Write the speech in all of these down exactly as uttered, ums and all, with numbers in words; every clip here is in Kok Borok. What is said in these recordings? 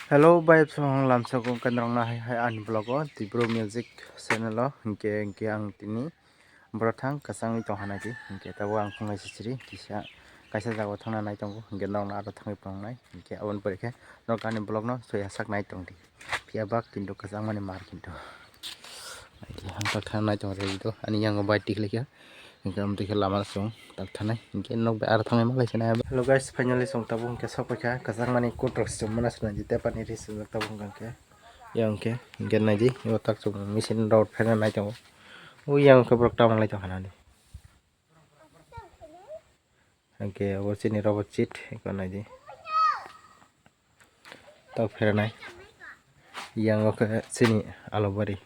Hello, bai, song lamsok o kendrong na hai hai ani vlog o, Tibro Music channel o, hingke, hingke ang tini boro thang kasangwi tong hana di, hingke tabo ang phungai sisiri kisa kaisa jaga o thangna nai tongo, hingke norok no aro thangwi phunuknai, hingke aboni pore khe norok ani vlog no soya sak nai tong di, phiya bak kintu kasangmani mar kintu. Ang tak thang nai tong rw do, ani yang bai tik lekha. Hingke amtwi khe lama chwng tak thanai. Hingke nok bai aro thangwi ma lai sinai. Hello guys, finally chwng tabuk hingke sok paikha. Kwchangmani kutrok se chwng mano sinai di tepani ri swngjak tabuk hingke. Yang hingke, hingke nai di, o tak chwng machine rok pherna nai tongo. O yang hingke borok tamung lai tong hana di. Hingke obo chini robot chit, hingke nai di. Tak pheranai. Yang o khe chini alubari.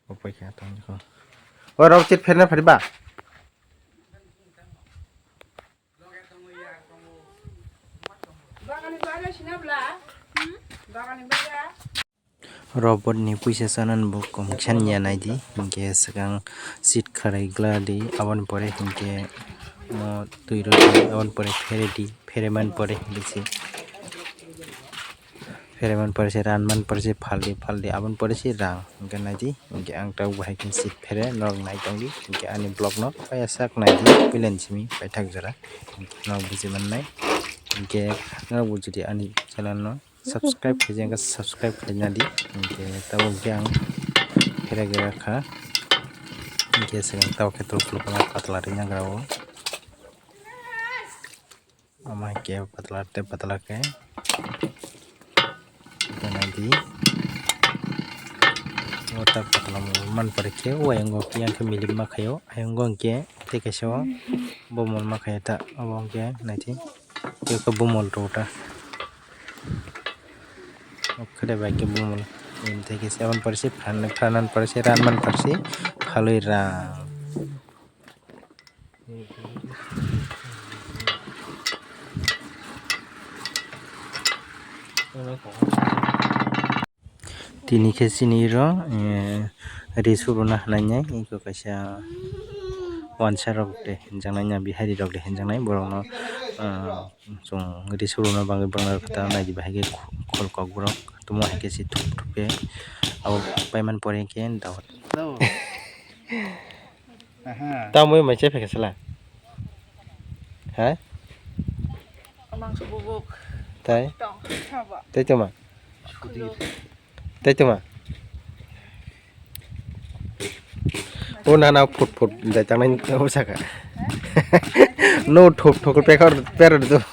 Opai khe tong kho. O rok chit pherna phari ba? Robot ni puisa chanani bo kom khe ya nai di, hingke swkang seat kharwi gla di, aboni pore hingke mo twi rw di, aboni pore phere di, phere man pore hingke se. Phereman pore se, ranman pore se, phaldi, phaldi, aboni pore se rang. Hingke nai di, hingke ang tabuk bahai khe seat phere, norok nai tong di. Hingke ani vlog no paiya sak nai di, puila ni simi paithak jora. Hingke norok buji mannai. Hingke norok buji di ani channel no subscribe khaijak khe subscribe khaina di. Hingke tabuk hingke ang phere gra kha. Hingke se ang tabuk khe tuluk tuluk ma patla rina gra o. Ama ke patla te patla ke. Ito nai di. Ota patla mo man pore ke, o ayang go yang ke milim ma khayo, ayang go ke te kaisa o bomol ma khayo ta, abo ke nai di. Ke ko bomol to ta. Okhede bai ke bomol. Em te ke seven pore se phan, phanan pore se ranman pore se phalwi ra. Tini khe chini ro, eh, ri suruna hwnwi iko kaisa wansa rok de hinjaknai, bihari rok de hinjaknai, borokno, ah, chwng ri suruna bagwi borokno khe ta naidi, bahai khe khol kok borok tamo hai khe se thup thup khe abo paimani pore khe dawat. Tamo mai chai phaikha sala. Ha? Mangso bubuk. Tai? Tong, sabo. Tai toma? Scooty. Tai toma? O nana phut phut dai tangnai o saka. No thop thok pekar per do.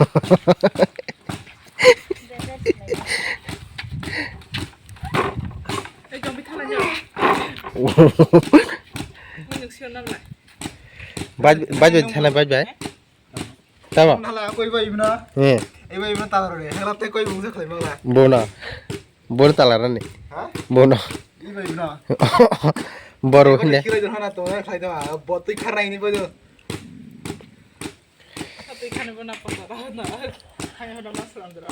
Baj baj baj thala baj baj. Tamo? Nala koi bai ibna. Eh. Iba ibna talar re. Hela te koi bungsa khlai mangla. Bono. Bono talar ni. Ha? Bono. Iba ibna. Boru hine. Kira jor hana to khlai to. Botui kharnai ni bodo. Botui khani bona pota da na. Hai hodo mas lam dra.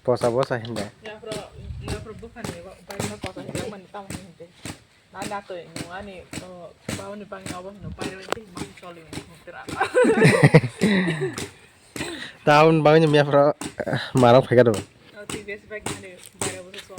Posa bosa hinde. Ya pro, ya pro bukan ni, bai na posa hinde mani tam hinde. Na na to ni ani, oh, bau ni bang abo no bai bai mang choli ni tera. Town bang ni mia pro marang phega do. Oh, T V S bag ni bai abo so.